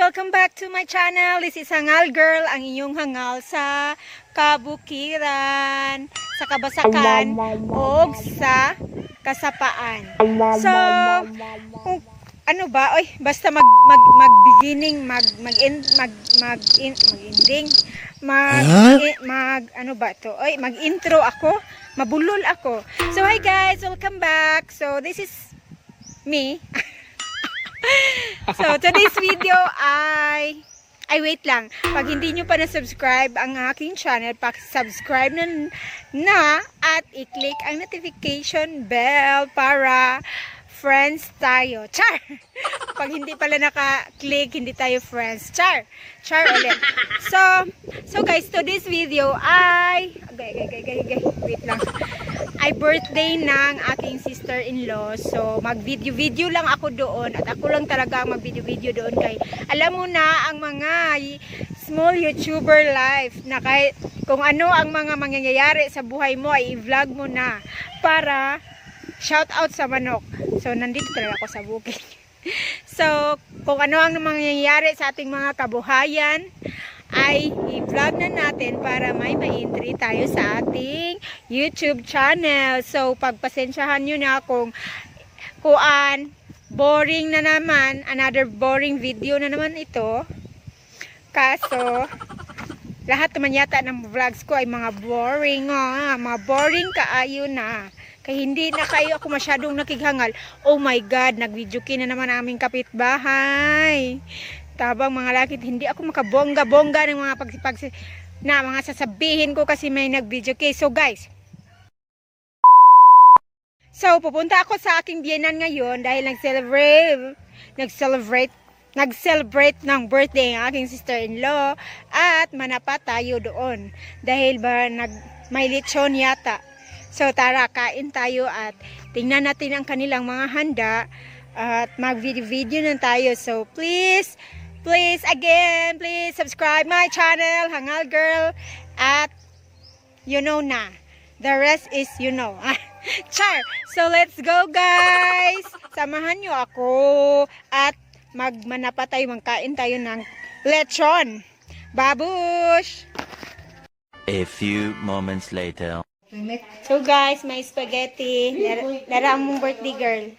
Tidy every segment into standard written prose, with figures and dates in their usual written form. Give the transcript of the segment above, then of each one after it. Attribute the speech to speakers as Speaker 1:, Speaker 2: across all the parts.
Speaker 1: Welcome back to my channel. This is Hangal Girl, ang inyong hangal sa kabukiran, sa kabasakan, o sa kasapaan. So, kung ano ba? Oy, basta mag mag mag beginning, mag mag end, mag mag in, mag ending, mag mag ano ba to? Oy, mag intro ako, mabulol ako. So hi guys, welcome back. So this is me. So, today's video ay, wait lang. Pag hindi nyo pa na-subscribe ang aking channel, pak-subscribe na at i-click ang notification bell para friends tayo. Char! Pag hindi pala naka-click, hindi tayo friends. Char! Char ulit. So guys, today's video ay, gay, gay, gay, gay, gay. Wait lang, ay birthday ng aking sister-in-law. So, mag-video-video lang ako doon at ako lang talaga ang mag-video-video doon kay alam mo na ang mga small YouTuber life na kahit kung ano ang mga mangyayari sa buhay mo ay i-vlog mo na para shout out sa manok. So, nandito talaga ako sa bukid. So, kung ano ang mangyayari sa ating mga kabuhayan, ay i-vlog na natin para may ma-entry tayo sa ating YouTube channel. So, pagpasensyahan nyo na kung kuan, boring na naman, another boring video na naman ito. Kaso, lahat naman yata ng vlogs ko ay mga boring, ah, mga boring kaayo na. Kaya hindi na kayo ako masyadong nakighangal. Oh my God, nag-video na naman aming kapitbahay. Tabang mga lakit, hindi ako makabongga-bongga ng mga pag, na mga sasabihin ko kasi may nag-video kay. So guys, so pupunta ako sa aking biyenan ngayon dahil nag-celebrate ng birthday ang aking sister-in-law at manapa tayo doon. Dahil ba may lechon yata. So tara, kain tayo at tingnan natin ang kanilang mga handa at mag-video-video na tayo. So please, please again, please subscribe my channel, Hangal Girl, at you know na. The rest is you know. Char! So let's go, guys! Samahan nyo ako at magmanapa tayo, magkain tayo ng lechon. Babush!
Speaker 2: A few moments later.
Speaker 1: So guys, may spaghetti. Dara mong birthday girl.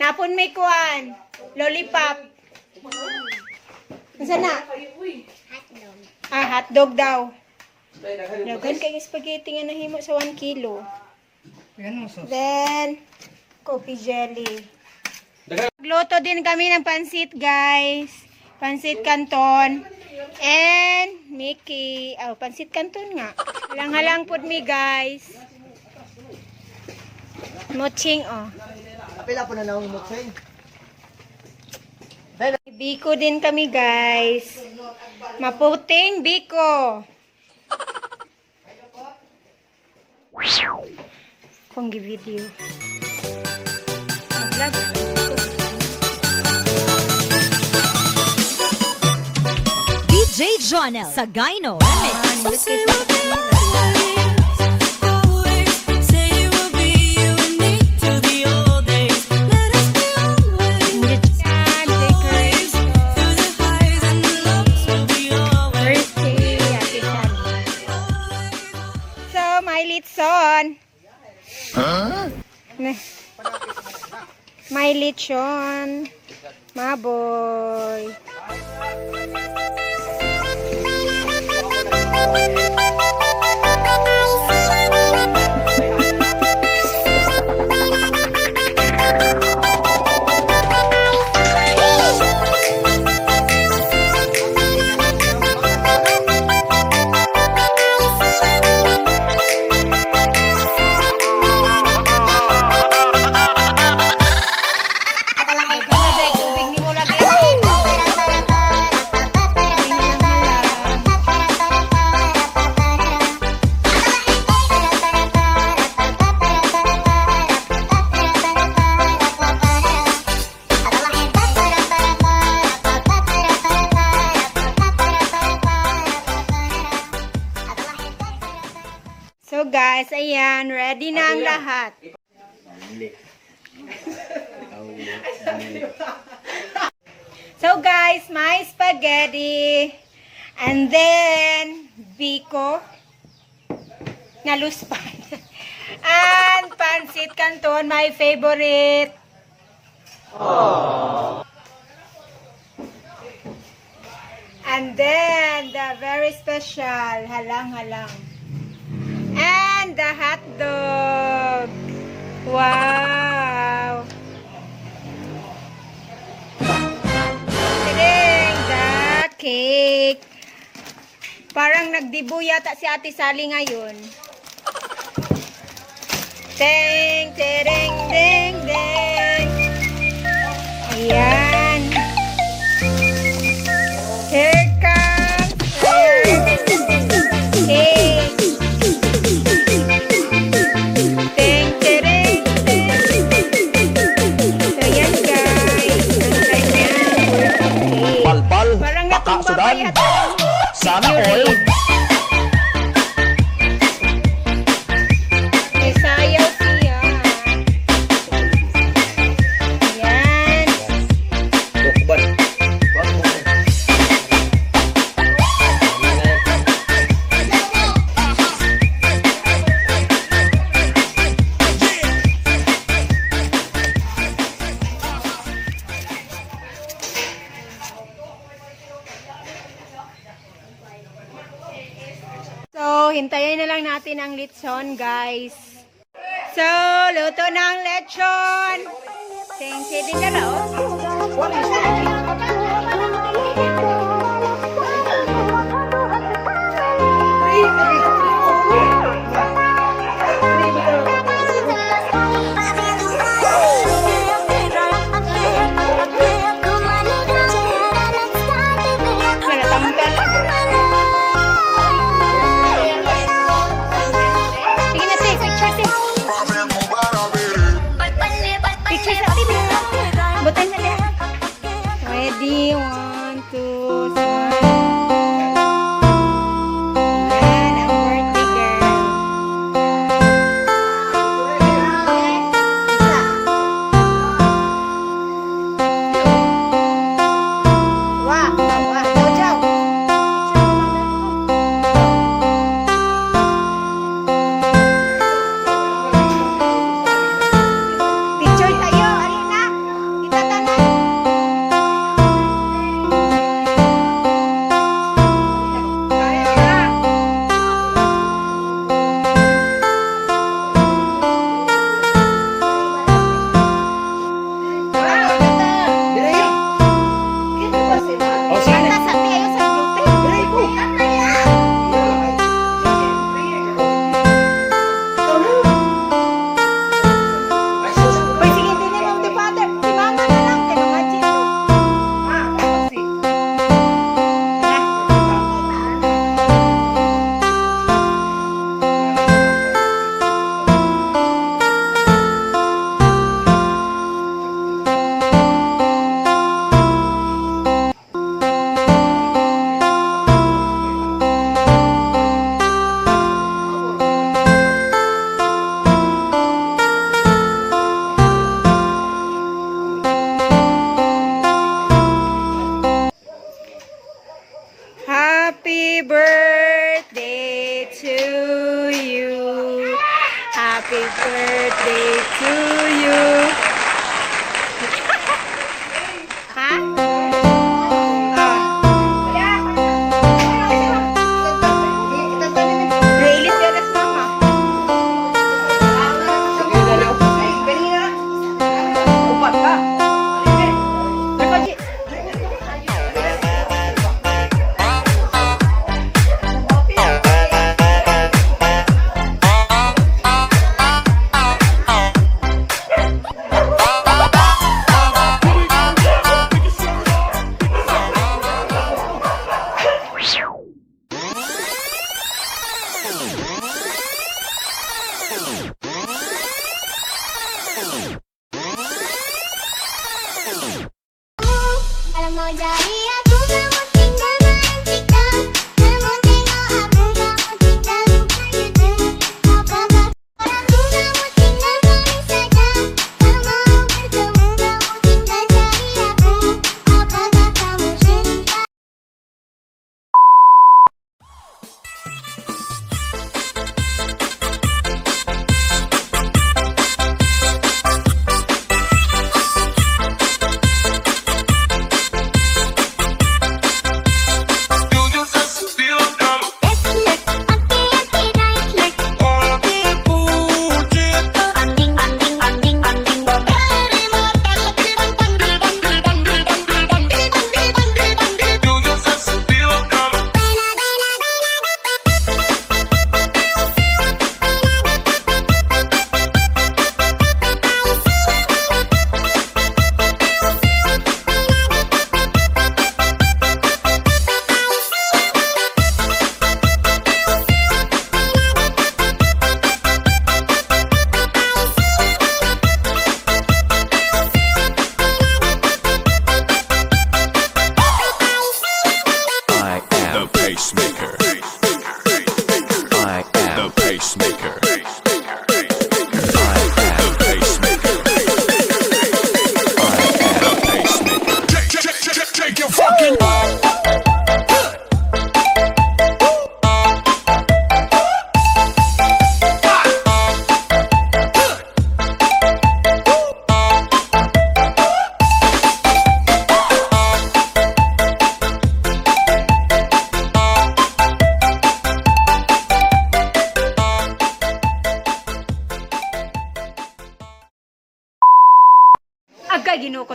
Speaker 1: Napon may kuan. Lollipop. Unsa na? Ah, hotdog daw. Daghan kay spaghetti nga nahimo sa 1 kilo. Then, coffee jelly. Luto din kami ng pansit, guys. Pansit canton. And Mickey. Oh, pansit canton nga. Halang-halang pud mi, guys. Moching, oh.
Speaker 3: Apila po na naong motsay.
Speaker 1: Biko din kami, guys. Maputing biko. Kung video. Mag-vlog.
Speaker 4: DJ Jonel Sagaino Remix.
Speaker 5: Say it will be you and me till the old days. Let us be always
Speaker 1: Yan, decoration.
Speaker 5: through the highs and the lows. We'll be always.
Speaker 1: Birthday, Ate Shani. So, may litson. Huh? May lechon. Maboy. Tubig ni mo lagi. So guys, ayan, ready na ang lahat. So guys, my spaghetti. And then, biko. Naluspan. And pancit canton, my favorite. And then, the very special, halang-halang. And the hot dog. Wow. Tiring, the cake. Parang nagdibo yata si Ate Sally ngayon. Ting, tiring, ding, ding. Ayan. Here comes our cake. Ting, tiring, ding. So, yan guys. Ang kanyang birthday cake.
Speaker 6: Palpal,
Speaker 1: Parang
Speaker 6: paka
Speaker 1: natumba pa
Speaker 6: sudan,
Speaker 1: yata ang
Speaker 6: sana all.
Speaker 1: May sayaw siya. Ayan.
Speaker 3: Bukban.
Speaker 1: So, hintayin na lang natin ang litson, guys. So, luto na ang lechon. Thank you din na, oh. Natatanggal. Sige na, sis. Picture, sis. Picture sa atin. Butan na lang. Ready? One, two, three. Yan, ang birthday girl. Wah, wah, ciao, ciao. Picture tayo, alina. Kita tanan. Kaya na.
Speaker 3: Dire. Oh, sige na.
Speaker 1: Kanta sa tiyo sa gluten.
Speaker 3: Dire ko.
Speaker 1: Uy, sige, hindi na lang, di father. Si mama na lang, kay mga chito. Ah, Happy birthday to you. Happy birthday to you. Ha? Ah. Really, Dennis, mama.
Speaker 3: Upat ka.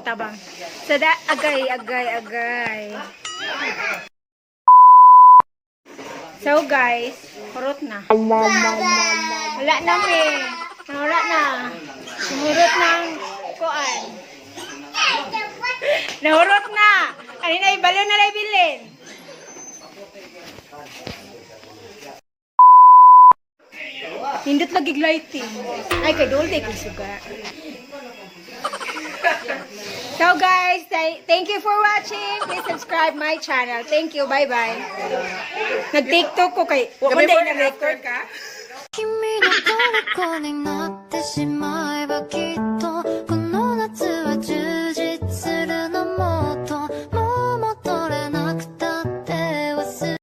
Speaker 1: tabang. So da, agay, agay, agay. So guys, hurot na. Wala na me. Wala na. Hurot ng kuan. Nahurot na. Kanina ibalo na lang ibilin. Nindot lagi lighting. Ay, kay Dolde kay suga. So guys, thank you for watching. Please subscribe my channel. Thank you. Bye-bye. Nag-TikTok ko kay wa man day na record ka.
Speaker 5: 君の虜になってしまえばきっ